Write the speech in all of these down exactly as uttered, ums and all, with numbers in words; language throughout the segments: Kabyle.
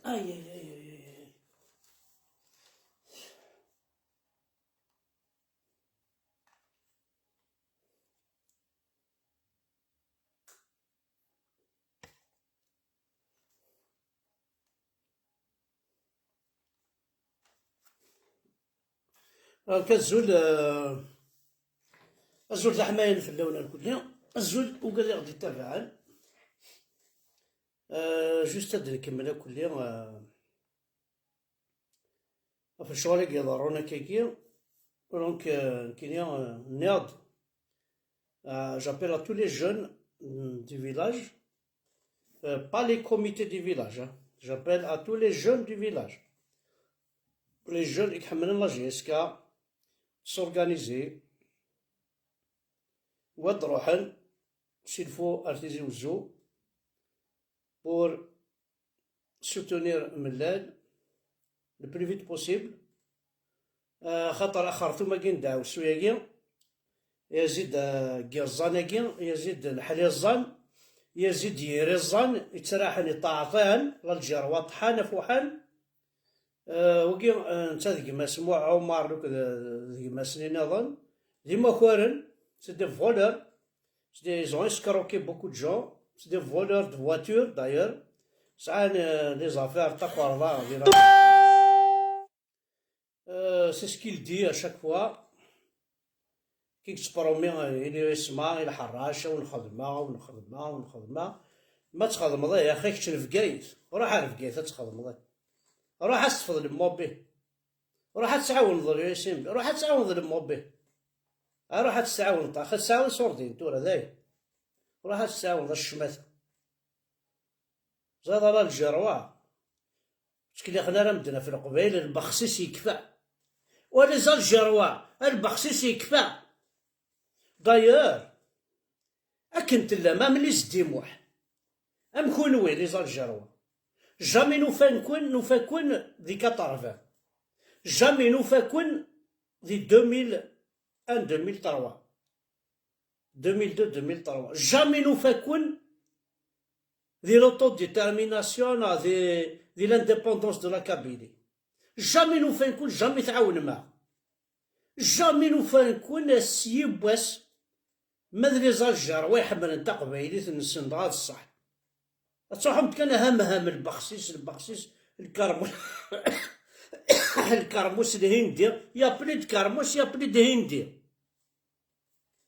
Ay, ay, ay, ay, ay, ay. Donc, azul, euh, azul d aḥmayan fell-awen irkelli. Azul ugad i ɣ-d-ittabaɛen. Euh, juste ad nkemmel irkelli, euh, ɣef lecɣal i iḍerrun akkagi. Donc, euh, nekkini, euh, nniɣ-d, euh, j'appelle à tous les jeunes, mm, du village, euh, pas les comités du village, hein. J'appelle à tous les jeunes du village. Les jeunes i iḥemmlen la J S K, s'organiser, wa d-ruḥen, s'il faut, ar Tizi Wezzu, pour soutenir Mellal le plus vite possible. Ah, xaṭer axertum-agi n ddeɛwessu-agi, yazid, ah, n yiẓẓan-agi, yazid n leḥliẓẓan, yazid n yiriẓẓan, yettraḥen, yeṭṭaɛṭan, Lalǧirwa ṭṭḥan, afuḥan. Ah, wagi, ah, netta d gma-s Muḥ Ɛumar, akked, ah, d gma-s nniḍen, d imakaren, c'est des voleurs. C'est des, ils ont escroqué beaucoup de gens. C'est des voleurs de voitures, d'ailleurs. Sɛan, euh, des affaires takerḍa di la... Euh, c'est ce qu'il dit à chaque fois. Kik ttpromi, euh, ili isma, i lḥerrac, awen xedmeɣ, awen xedmeɣ, awen xedmeɣ. Ma txedmeḍ, eh, axi kečč n Bgayet. Ruḥ ar Bgayet ad txedmeḍ, eh. Ruḥ ad s-tfeḍ lemmobi. Ruḥ ad tɛawneḍ l'U S M B. Ruḥ ad tɛawneḍ lemmobi. Ruḥ ad tɛawneḍ. Axi tesɛiḍ iṣurdiyen tura, dayen. Ruḥ ad tɛawneḍ a ccmata. Ẓriḍ a Lalǧirwa. Ur ttkellixen ara medden ɣef Leqbayel, lbexsis yekfa. Wa les Algérois, lbexsis yekfa. D'ailleurs, akken tellam am les Dimuḥ, am kunwi les Algérois, jamais nufa-ken, nufa-ken di quatre-vingts. Jamais nufa-ken di deux mille un, deux mille trois. Deux mille deux, deux mille trois. Jamais nufa-ken di l'autodétermination, neɣ di, di l'indépendance de la Kabylie. Jamais nufa-ken, jamais tɛawnem-aɣ. Jamais nufa-ken ass yiwwas, ma d les Algérois iḥemmlen taqbaylit-nsen, dɣa d ṣṣeḥ. Ad truḥemt kan aham aham, lbexsis, lbexsis, lkermu-, lkermus lhindi, il y a plus de kermus, il y a plus de hindi.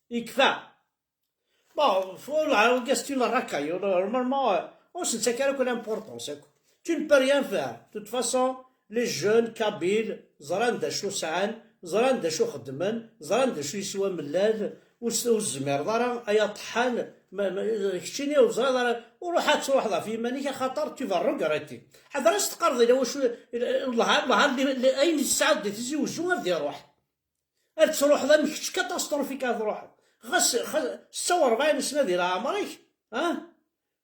Yekfa. Bon, faut la question la racaille, normalement, euh, ur s-nettak ara akk l'importance akk. Tu ne peux rien faire. De toute façon, les jeunes kabyles ẓran d acu sɛan, ẓran d acu xeddmen, ẓran d acu yeswa Mellal, ur s-, ur tezmireḍ ara, ay aṭeḥḥan, ma, ma, keččini ur teẓriḍ ara, ruḥ ad truḥeḍ ɣef yiman-ik, axaṭer tu vas regretter. Ḥader ad s-teqqareḍ ila wacu, ila, ila, ila, ayen i tesɛiḍ di Tizi Wezzu ad iruḥ. Ad truḥeḍ am kečč, catastrophique ad truḥeḍ. Ɣas, ɣas setta u ṛebɛin sna di leɛmer-ik, ah?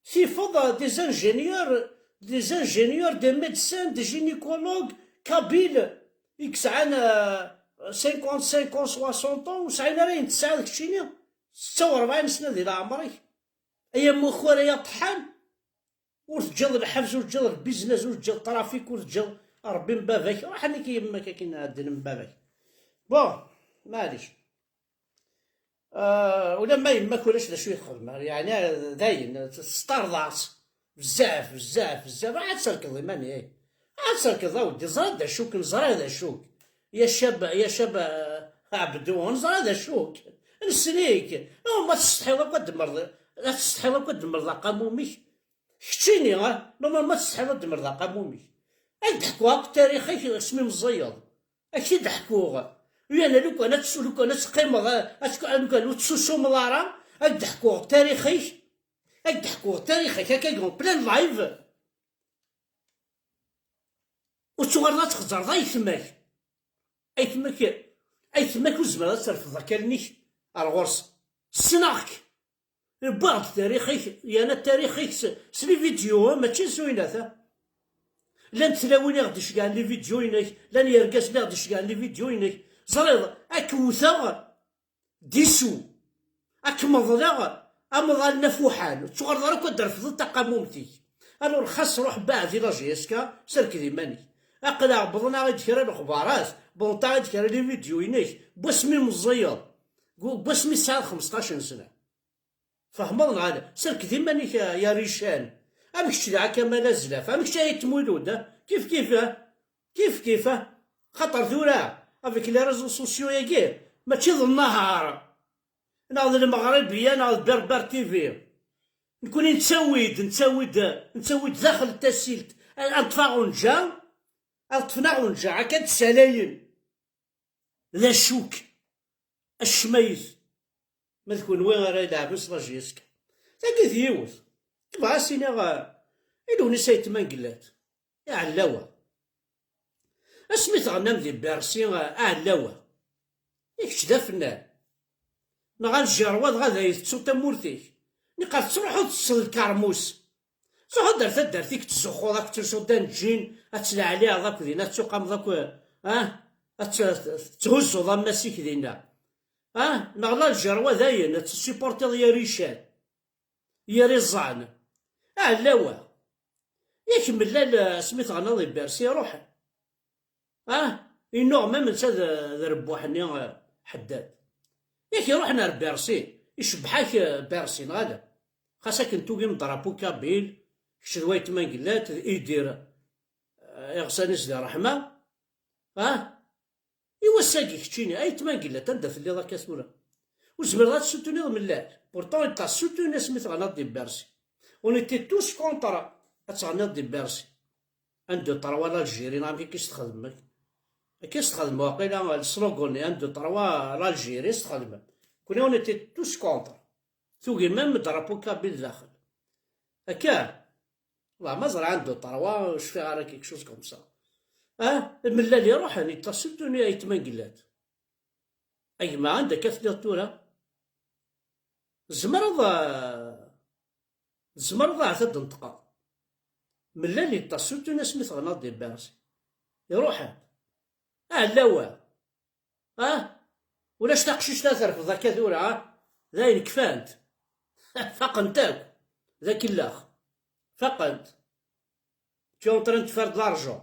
Tifeḍ des ingénieurs, des ingénieurs, des médecins, des gynécologues, kabyles, i yesɛan, euh, cinquante-cinq ans, soixante ans, ur sɛin ara ayen tesɛiḍ keččini, setta u ṛebɛin sna di leɛmer-ik. Ay amakar, ay aṭeḥḥan. Ur teǧǧiḍ lḥebs, ur teǧǧiḍ lbiznes, ur teǧǧiḍ trafik, ur teǧǧiḍ Ṛebbi n baba-k. Ruḥ amek yemma-k akin ɛedden n baba-k. Bon, maɛlic. Ah, ulamma yemma-k ulac d acu i txedmeḍ, yeɛni dayen, tesṭerḍeḍ-tt. Bezzaf, bezzaf, bezzaf. Ruḥ ad terkeḍ iman-ik. Ad terkeḍ a weddi, ẓra d acu-k, neẓra d acu-k. Ya cab, ya cab, ah, Ɛebdu, neẓra d acu-k. Nessen-ik. Aw, ma tsetḥiḍ akk ad d-tmerḍ, ad tsetḥiḍ akk ad d-tmerḍ aqamum-ik. Keččini, ah, normalement ad tsetḥiḍ ad d-tmerḍ aqamum-ik. Ad k-d-ḥkuɣ akk tarix-ik asmi meẓẓiyeḍ. Ad k-t-id-ḥkuɣ. Uyan lukan ad tt-, lukan ad teqqimeḍ, ah, ad tt-, lukan ur tettusumeḍ ara, ad k-d-ḥkuɣ tarix-ik. Ad k-d-ḥkuɣ tarix-ik, akka en plein live. Ur tuɣaleḍ ad txeẓẓreḍ aytma-k. Aytma-k, aytma-k ur tezmireḍ ad terfeḍ akal-nnek ar ɣur-s. Ssneɣ-k. Wwiɣ-d tarix-ik, yerna tarix-ik s, s les vidéos, mačči s winata. Llant tlawin i ɣ-d-iceggɛen les vidéos-inek, llan yergazen i ɣ-d-iceggɛen les vidéos-inek. Ẓriḍ, ad k-wteɣ d isu. Ad k-meḍleɣ amḍal n afuḥan. Ur tuɣaleḍ ara akk ad d-refdeḍ taqamumt-ik. Alors xas ruḥ beɛɛed i la J S K, serked iman-ik. Aql-aɣ wwḍen-aɣ-id kra n lexbarat, wwḍent-aɣ-id kra n les vidéos-inek, n wasmi meẓẓiyeḍ, n wasmi tesɛiḍ xmesṭac n sna. Fehmeḍ neɣ ala? Serked iman-ik a, ya Rican. Am kečč daɣ a Kamal Azlaf, am kečč a Ayt Mulud, a? Kif kif, a? Kif kif, a? Xaṭer tura, avec les réseaux sociaux-agi, mačči d nnehar, neɣ d Lmeɣribiya, neɣ d Berber T V. Nekni nettawi-d, nettawi-d, nettawi-d daxel n tasilt, ad ṭṭfeɣ unǧa, ad ṭṭfen aɣunǧa, akka d-ssalayen. D acuk, acmayet. Ma d kunwi ara ileɛben s la J S K. Tagi d yiwet. Tebɣa ad s-iniɣ, eh, i Lewnis Ayt Mangellat. Iɛellawa. Asmi teɣnam di Bercy, eh, aɛellawa. I kečč d afennan. Neɣ Aljerwa dɣa d ay tettuḍ tamurt-ik. Niqal tettruḥuḍ teṭṭseḍ lkermus. Truḥuḍ ar taddart-ik, tettzuxxuḍ akk, tettusuḍ-d anǧin, ad tleɛliɛeḍ akk dinna, ad tuqameḍ akk, ah, ad t-, tetthuzzuḍ ammas-ik dinna. Ah, neɣ Laljerwa dayen, ad tessupportiḍ yir ican, yir iẓẓan. Aɛellawa. Yak mellal, eh, asmi teɣnaḍ i Bercy, ruḥ. Ah, inuɣ même netta d, d rebbuḥ-nni, eh, Ḥeddad. Yak iruḥen ar Bercy, icebbeḥ-ak, eh, Bercy, neɣ ala? Xas akken tugim drapeau kabyle, kečč d Wayt Mangellat, d Idir, eh, iɣsan-is di ṛṛeḥma. Ah, i wass-agi keččini, Ayt Mangellat, anda telliḍ akka tura? Ur tezmireḍ ad tessutuniḍ mellal? Pourtant, t'as soutenu asmi teɣnaḍ di Bercy. On était tous contre ad teɣniḍ di Bercy. Un, deux, trois, l'Algérie, neɣ amek akka i s-txedmem? Akka i s-txedmem, waqila, le slogan-nni, un, deux, trois, l'Algérie, i s-txedmem. Kunwi, on était tous contre. Tugim même drapeau kabyle daxel. Akka? Wallah, ma ẓriɣ un, deux, trois, ur cfiɣ ara quelque chose comme ça. Ah, mellal iruḥen, yeṭṭas surtout Ayt Mangellat. A gma, anda akka telliḍ tura? Tzemreḍ, ah, tzemreḍ ahat ad d-neṭqeḍ. Mellal yeṭṭas surtout asmi teɣnaḍ di Bercy. Iruḥ-d. Aɛlawa. Ah? Ulac taqcict ara terfeḍ akka tura, ah? Dayen kfant. Faqent akk. D akellax. Faqent. Tu es en train de faire de l'argent.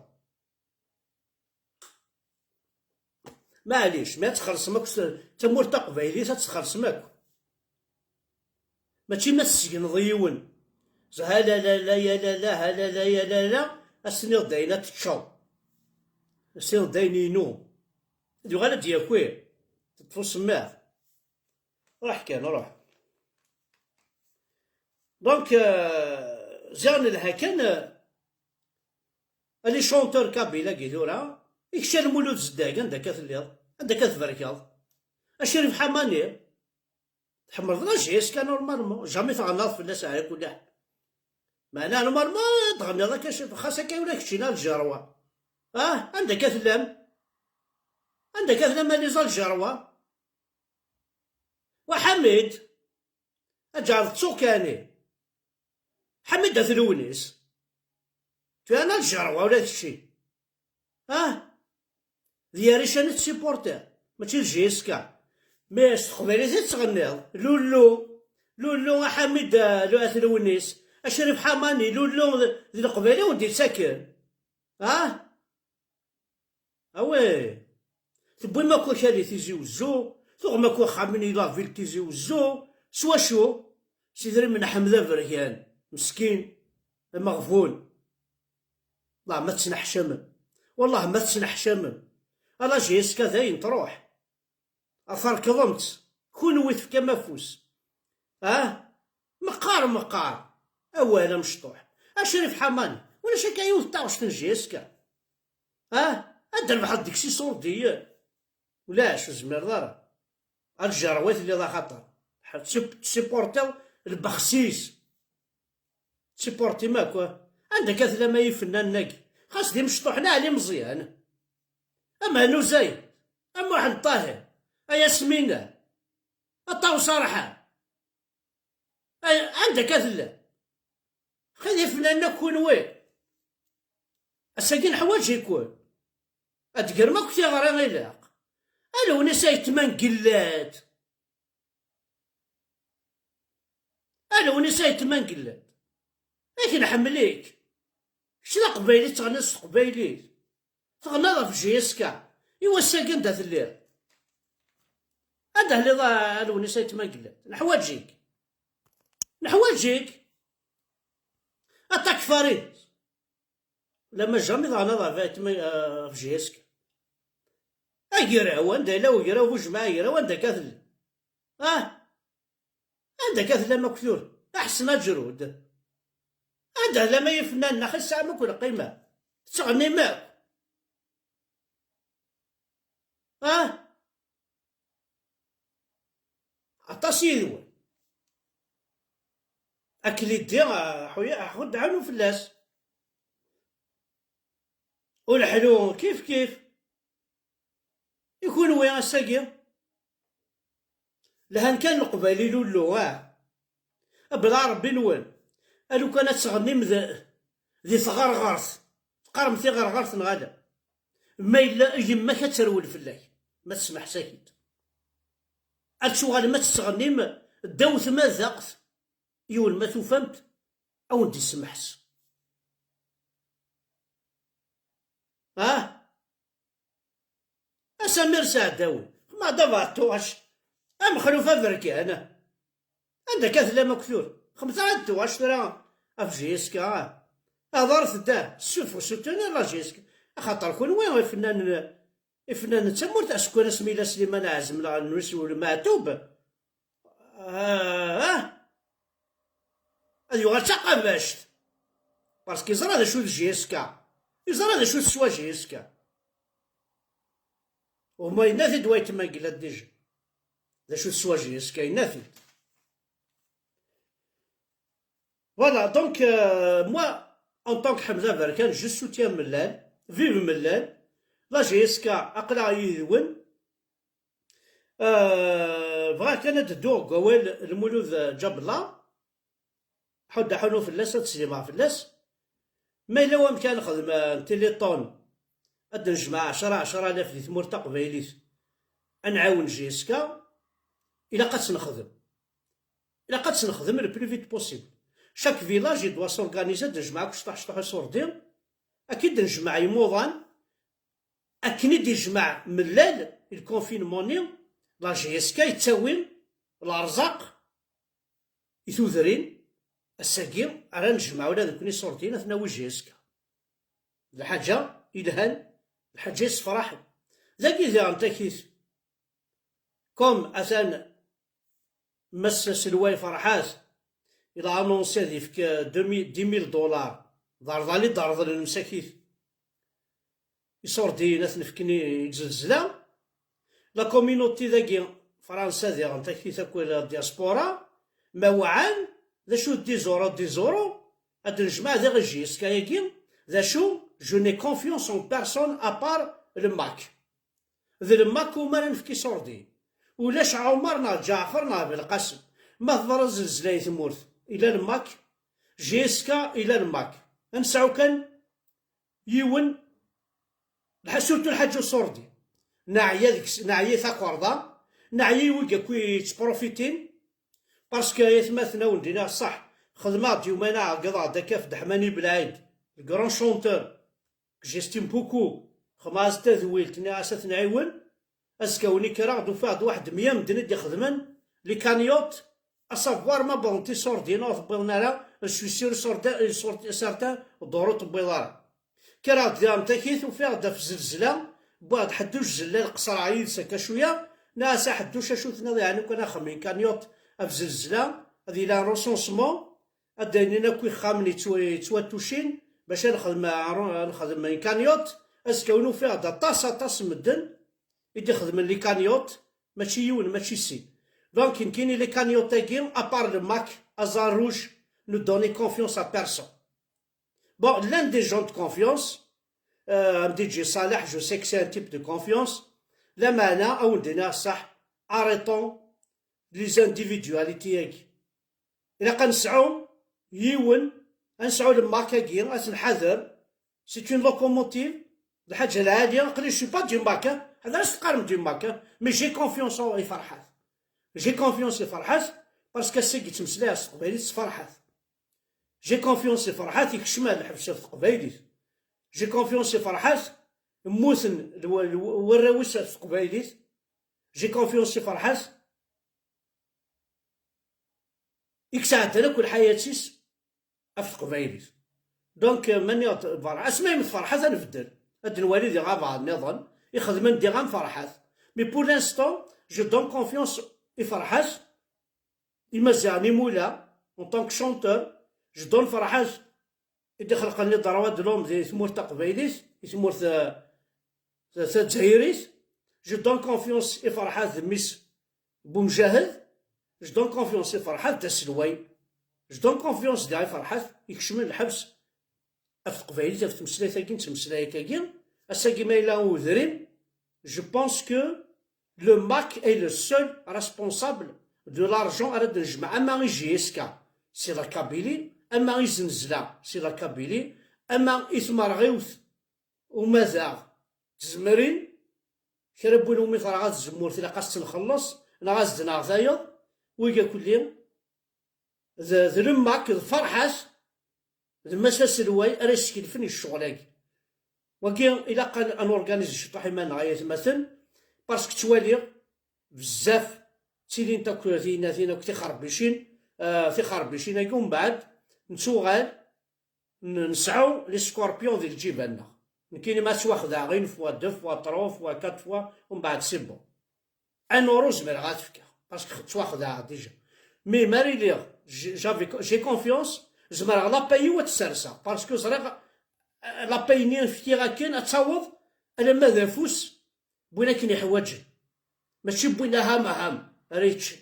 Maɛlic, mi ad txellṣem akk s-, tamurt taqbaylit ad txellṣem akk. Mačči ma tessegneḍ yiwen. Hala la la ya la la, hala la ya la la, ad s-tiniḍ d ayen ad teččeḍ. Ad s-tiniḍ d ayen inu. Ad yuɣal ad d-yaki. Teṭṭef usemmiḍ. Ruḥ kan, ruḥ. Donc, euh, ziɣ nelha kan, euh, les chanteurs kabyles-agi tura, i kečč a Lmulud Zeddag, anda akka telliḍ? Anda akka tberkeḍ? A Crif Ḥamani, tḥemmleḍ la J S K normalement, jamais tɣennaḍ fell-as ɛla kulli ḥal. Meɛna normalement tɣenniḍ akka ciṭ, xas akka ula keččini a Ljerwa. Ah, anda akka tellam? Anda akka tellam a les Aljerwa? Wa Ḥamid, aǧar d tsukkani. Ḥamid At Lewnis. Tu ana Ljerwa ula d kečči. Ah? D Yarican i tsupportiḍ, mačči d J S K. Mais s teqbaylit i tettɣenniḍ. Lullu, Lullu a Ḥamid, eh, At Lewnis, a Crif Ḥamani, Lullu d, d leqbayel i wen-d-yettaken. Ah? Away. Tewwim akk akal i Tizi Wezzu, tuɣem akk axxam-nni i la ville Tizi Wezzu, s wacu? S idrimen n Ḥmed Abergan, meskin, ameɣbun. Wallah ma tettneḥcamem. Wallah ma tettneḥcamem. Ala J S K dayen truḥ. Ad terkḍemt. Kunwi tefkam afus. Ah? Meqqar, meqqar. Awal amecṭuḥ. A Crif Ḥamani, ulac akka yiwet n taɣect n J S K. Ah? Ad d-rebḥeḍ deg-s iṣurdiyen. Ulac, ur tezmireḍ ara. A Ljerwa i telliḍ axaṭer. Tsup-, tsupportiḍ lbexsis. Tsupportim akk. Anda akka tellam ay ifennanen-agi? Xas d imecṭuḥen, a Ɛli Meẓyan. A Mehnu Zayed. A Muḥend Ṭahir. A Yasmina. A Ṭawes Arḥan. Ay, anda akka tellam? Xid ifennanen akk kunwi. Ass-agi neḥwaǧ-iken. Ad d-tegrem akk tiɣri ilaq. A Lewnis Ayt Mangellat. A Lewnis Ayt Mangellat. Ak nḥemmel-ik. Kečč d aqbayli, teɣniḍ s teqbaylit. Teɣnaḍ ɣef J S K. I wass-agi anda telliḍ? Anda telliḍ a Lewnis Ayt Mangellat? Neḥwaǧ-ik. Neḥwaǧ-ik. Aṭak Farid. Lama jamais teɣnaḍ ɣef Ayt Ma-, ɣef J S K. Agraw, anda yella ugraw bu jmaɛ agraw, anda akka tella? Ah? Anda akka tellam akk tura? Aḥsen Aǧrud. Anda tellam ay ifennanen, axi tesɛam akk lqima. Tettɣennim akk. Ah? Aṭas yid-wen. Akken iddi, ḥuya, ḥudd ɛanu fell-as. Uleḥlu, kif kif. I kunwi ass-agi? Lhan kan Leqbayel ilullu, ah. Bla Ṛebbi-nwen. A lukan ad tɣennim d, di tɣerɣert. Teqqarem tiɣerɣert neɣ ala? Ma yella yemma-k ad terwel fell-ak, ma tesmeḥs-ak-id. Ad tuɣalem ad tettɣennim ddaw tmazaqt, yiwen ma tufam-t, ad wen-d-issemḥes. Ah? A Samir Saɛdawi, xma d abeɛṭuc, a Mexluf aberkan. Anda akka tellam akk tura? Xemt ara d-tuɣac tura ɣef J S K. Hḍeṛt-d, suf-, soutenir la J S K. Axaṭer kunwi ifennanen, ifennanen n tmurt, asekwan asmi yella Sliman Ɛazem neɣ Lewnis Ulmaɛtub. Ah, ah. Ad yuɣal d taqabact. Parce que yeẓra d acu d J S K. Yeẓra d acu teswa J S K. Au moins yenna-t-id Ayt Mangellat déjà. D acu teswa J S K, yenna-t-id. Voilà, donc, euh, moi, en tant que Ḥmed Aberkan, je soutiens Mellal. Vive Mellal. La J S K, aql-aɣ yid-wen. Euh, bɣiɣ kan ad dduɣ deg wawal Lmulud Ǧabella. Ḥudd aḥunu fell-as, ad slimeɣ fell-as. Ma yella wamek ara nexdem, euh, n tiliṭun, ad d-nejmeɛ ɛecra, ɛecra alaf di tmurt taqbaylit, ad nɛawen J S K, ilaq ad tt-nexdem. Ilaq ad tt-nexdem le plus vite possible. Chaque village, il doit s'organiser, ad d-nejmeɛ akk cṭuḥ, cṭuḥ iṣurdi, akken d-nejmeɛ imuḍan, akken i d-yejmeɛ Mellal, le confinement-nni, la J S K yettawi lerẓaq i tudrin, ass-agi ara nejmeɛ ula d nekkni iṣurdiyen ad t-nawi J S K. D lḥaǧa ilhan, d lḥaǧa yessefraḥen. Dagi diɣen takit, comme atan Mass Selway Ferḥat, il a annoncé ad yefk deux mille, dix mille dollars. D arḍal i d-rḍlen msakit iṣurdiyen ad ten-fken i, i zzelzla. La communauté dagi, Fransa diɣen, takit akk la diaspora, ma wɛan, d acu d dix euros, dix euros, ad d-nejmeɛ diɣ J S K-agi, d acu, je n'ai confiance en personne à part le MAK. D le MAK umi ara nefk iṣurdiyen. Ulac Ɛumer neɣ Ǧaɛfer neɣ Belqasem. Ma teḍra zzelzla i tmurt, ila le MAK, J S K ila le MAK. Ad nesɛu kan yiwen, lḥa-, surtout lḥaǧa uṣurdi. Neɛya deg-s, neɛya i takerḍa, neɛya i wigi akk yettprofitin, parce que aytmaten, ad wen-d-iniɣ ṣṣeḥ, xedmeɣ-d yumayen aɛeggeḍ-aɣ-d akka ɣef Dda Ḥmani Belɛid, le grand chanteur, que j'estime beaucoup, xedmeɣ-as-d tadwilt, nniɣ-as ad t-nɛiwen, azekka-nni kkreɣ-d ufiɣ-d waḥed meyya medden i d-ixedmen les cagnottes, à savoir ma wwḍent iṣurdiyen ur t-wwiḍen ara, je suis sûr iṣurdi-, iṣurdi-, certains ḍuru ur t-wwiḍ ara. Kkreɣ-d diɣen takit, ufiɣ-d ɣef zzelzla, wwiɣ-d Ḥedduc Zella, qeṣṣreɣ yid-s akka cwiya, nniɣ-as a Ḥedduc acu tenniḍ yeɛni kan ad xedmen cagnotte ɣef zzelzla, ad yili un recensement, ad d-inin akk ixxamen yettwa-, yettwatucin, bac ad nexdem, ad nexdem une cagnotte, azekka-nni ufiɣ-d aṭas, aṭas n medden i d-ixedmen les cagnottes, mačči yiwen, mačči sin. Donc, nekkini les cagnottes-agi, à part le MAK, Azar Rouge, ne donne confiance à personne. Bon, l'un des gens de confiance, euh, M D J Saleh, je sais que c'est un type de confiance, lameɛna, ad wen-d-iniɣ ṣṣeḥ, arrêtons les individualités-agi. Ilaq ad nesɛu yiwen, ad nesɛu le MAK-agi, ad t-nḥader. C'est une locomotive, lḥaǧa lɛali, aql-i, je suis pas du MAK, hein. Ḥader acu teqqarem du MAK, hein. Mais j'ai confiance en, i Ferḥat. J'ai confiance i Ferḥat, parce que ass-agi yettmeslay s teqbaylit s Ferḥat. J'ai confiance i Ferḥat, ikcem ar lḥebs ɣef teqbaylit. J'ai confiance i Ferḥat, mmuten lwa- lwa- warraw-is ɣef teqbaylit. J'ai confiance i Ferḥat, i yesɛeddan akk lḥayat-is ɣef teqbaylit. Donc, euh, mani ɣ-, Ferḥat, asmi yemmet Ferḥat ad nbeddel. Ad nwali diɣ abeɛḍ nniḍen ixedmen diɣ am Ferḥat. Mais pour l'instant, je donne confiance i Ferḥat, Imaziɣen, Imula, en tant que chanteur, je donne Ferḥat i d-ixelqen les droits de l'homme di tmurt taqbaylit, i tmurt, euh, ta-, tazzayrit. Je donne confiance i Ferḥat d mmi-s Bumjahed. Je donne confiance i Ferḥat d aselway. Je donne confiance diɣ i Ferḥat ikecmen lḥebs ɣef teqbaylit, ɣef tmeslayt-agi, nettmeslay akkagi. Ass-agi ma yella udrim, je pense que le MAK est le seul responsable de l'argent ara d-nejmeɛ, ama i J S K, c'est la Kabylie, ama i Zenzla, c'est la Kabylie, ama i tmerɣiwt umadaɣ, tzemrin, kra n win umi terɣa tzemmurt, ilaq ad s-tt-nxelleṣ, neɣ ad s-d-naɣ tayeḍ, wiga kulli, d, d le MAK, d Ferḥat, d Mass aselway ara yeskelfen i ccɣel-agi. Wagi ilaq ad, ad norganiz ciṭuḥ iman-nneɣ ay atmaten, parce que ttwaliɣ bezzaf ttilint akk tiynatin akk tixerbicin, ah, tixerbicin-agi, umbeɛd nettuɣal n-, nesɛu les scorpions di lǧiba-nneɣ. Nekkini ma ttwaxdaɣ une fois, deux fois, trois fois, quatre fois, umbeɛd c'est bon. Un euro zemreɣ ad t-fkeɣ, parce que ttwaxdaɣ déjà. Mais mi ara iliɣ, j'ai, j'avais, j'ai confiance, zemreɣ la paye-iw ad tt-serseɣ, parce que ẓriɣ, euh, la paye-nni fkiɣ akken ad taweḍ alamma d afus n win akken iḥwaǧen, mačči n win aham aham ara yeččen.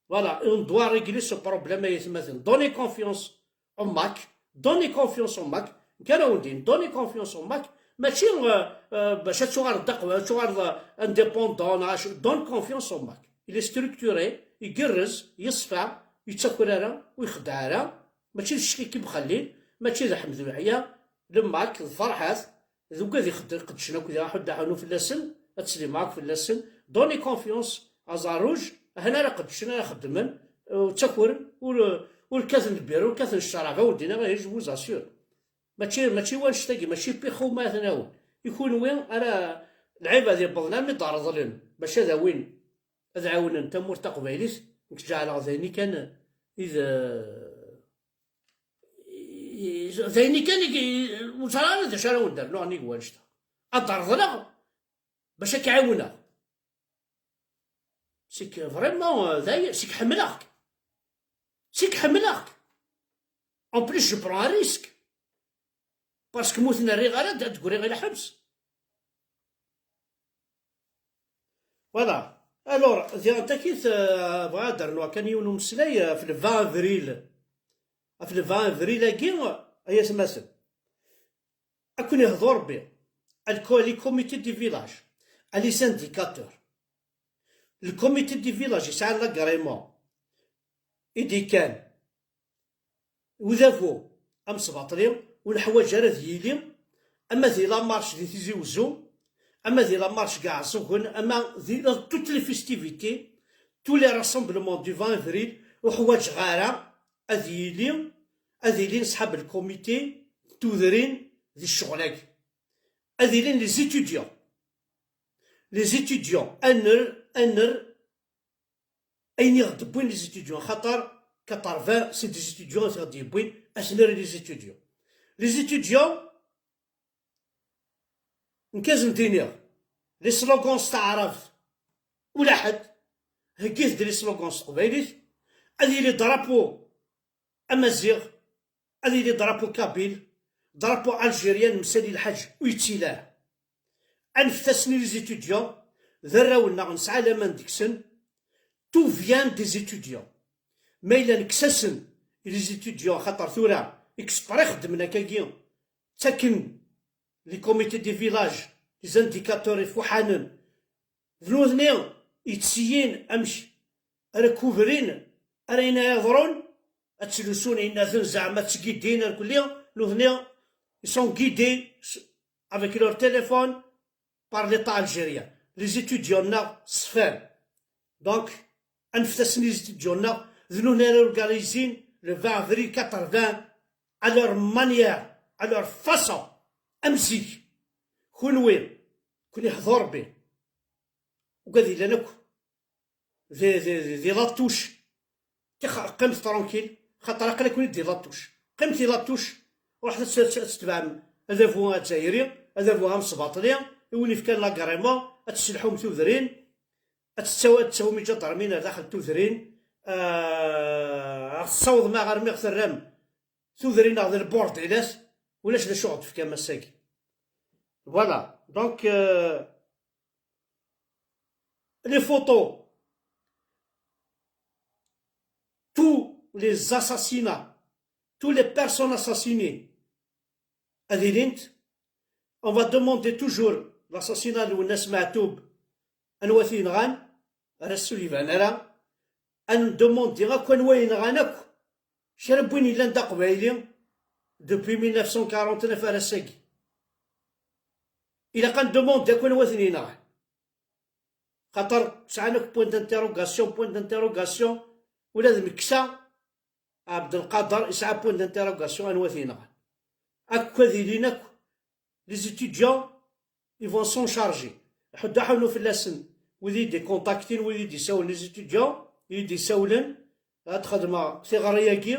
Voilà, on doit régler ce problème ay atmaten. Donnez confiance au MAK. Donnez confiance au MAK. Nekk ara wen-d-inin, donnez confiance au MAK. Mačči, euh, euh, bac ad tuɣaleḍ d aqwa-, ad tuɣaleḍ, euh, indépendant, neɣ acu. Donne confiance au MAK. Il est structuré, igerrez, yeṣfa, yettaker ara, ur ixeddeɛ ara. Mačči d ccek i yemxellin, mačči d Ḥmed Uyeḥya, le MAK, d Ferḥat, d wigad ixeddmen, qeddcen akk diɣ, aḥuddu aḥunnu fell-asen, ad teslim akk fell-asen. Donnez confiance à Zarruj, ahan ara qeddcen, ara xeddmen, ur ttakuren, ur, ur kkaten lbir, ur kkaten ccrab, ad wen-d-iniɣ, ihi, je vous assure. Mačči, mačči wanect-agi, mačči pixu ma atnawen. I kunwi ara, lɛibad yewwḍen armi d-reḍlen, bac ad awin, ad ɛawnen tamurt taqbaylit, nekk ǧeɛleɣ d ayen kan i d, i, d ayen kan i, ur ẓriɣ ara d acu ara wen-d-rnuɣ nnig wannect-a. Ad d-reḍleɣ bac ad k-ɛiwneɣ. C'est que vraiment, euh, d aya, c'est que ḥemmleɣ-k. C'est que ḥemmleɣ-k. En plus, je prends un risque. Parce que ma ur ten-rriɣ ara, ad d-griɣ i lḥebs. Voilà. Alors, diɣ takit, euh, bɣiɣ ad d-rnuɣ kan yiwen umeslay, euh, ɣef le vingt avril. Ɣef le vingt avril-agi, ay atmaten. Ad ken-ihḍu Rebbi. Al-, les comités du village, à les indicateurs. Le comité du village yesɛa l'agrément i d-ikkan udabu amesbaṭli, ur neḥwaǧ ara ad yili, ama di la marche di Tizi Uzzu, ama di la marche deg Iɛeẓẓugen, ama di, dans toutes les festivités, tous les rassemblements du vingt avril, ur ḥwaǧeɣ ara ad yili, ad ilin ṣḥab lkumiti n tudrin di ccɣel-agi. Ad ilin les étudiants. Les étudiants, ad ner, ad ner ayen i ɣ-d-wwin les étudiants, xaṭer quatre-vingts c'est des étudiants i ɣ-d-yewwin, ad t-nerr les étudiants. Les étudiants, nekk ad sen-d-iniɣ, les slogans s taɛrabt, ula ḥedd, heggit-d les slogans s teqbaylit, ad yili drapeau amaziɣ, ad yili drapeau kabyle, drapeau algérien, msali lḥaǧ ur yettili ara. Anfet-asen i les étudiants, d arraw-nneɣ, nesɛa laman deg-sen, tout vient des étudiants. Ma yella nekkes-asen i les étudiants, xaṭer tura exprès xeddmen akkagi, ttaken les comités des villages, les indicateurs ifuḥanen, d nutni yettselliken amek ara kubrin, ara yini yeḍrun, ad ttlusun innaten zeɛma ttgiddin irkelli, nutni ils sont guidés avec leur téléphone par l'État algérien. Les étudiants-nneɣ ṣfan. Donc, anfet-asen i les étudiants-nneɣ, d nutni ara organizin le vingt avril quatre-vingts, à leur manière, à leur façon, am zik. Kunwi, kuni hḍu Rebbi. Ugad yellan akk di, di, di, di la touche. Tix-, qqimet tranquille, xaṭer aql-aken di la touche. Qqimet di la touche, ruḥet ad, ad, ad tetbeɛem adabu azzayri, adabu amesbaṭli, i win ifkan l'agrément, ad tesselḥum tudrin, ad tettaw-, ad tawim iǧadarmin ar daxel tudrin, ah, ad tessawḍem aɣarmi ɣ terram tudrin-a d lburdilat, ulac d acu ɣ-d-tefkam ass-agi. Voilà, donc, euh, les photos, tous les assassinats, tous les personnes assassinées, ad ilint, on va demander toujours l'assassinat n Lwennas Meɛtub, anwa t-yenɣan, ar ass ur iban ara, ad ndemandi akk anwa yenɣan akk kra n win yellan d aqbayli depuis mille neuf cent quarante-neuf ar ass-agi. Ilaq ad ndemandi akk anwa ten-yenɣan. Xaṭer sɛan akk point d'interrogation, point d'interrogation, ula d Meksa Ɛebdelqader isɛa point d'interrogation anwa t-yenɣan. Akk ad ilin akk les étudiants, ils vont s'en charger. Ḥuddu ḥunnu fell-asen, wid i d-ikontaktin, wid i d-isawlen, les étudiants i d-isawlen, ad xedmeɣ tiɣri-agi.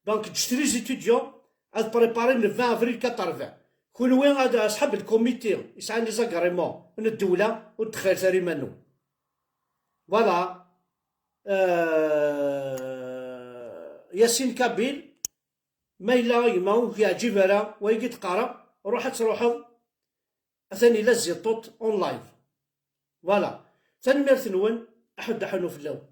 Donc, ǧǧet les étudiants ad préparer le vingt avril quatre-vingts. Kunwi ad, asḥab lkomiti yesɛan les agréments n ddewla, ur d-ttxaylet ara iman-nwen. Voilà. Euh, Yassine Kabyle, ma yella gma ur k-yeɛǧib ara wayagi d-qqareɣ, ruḥ ad truḥeḍ. Atan ila ziṭuṭ en live. Voilà. Tanemmirt-nwen, aḥuddu ḥunnu fell-awen.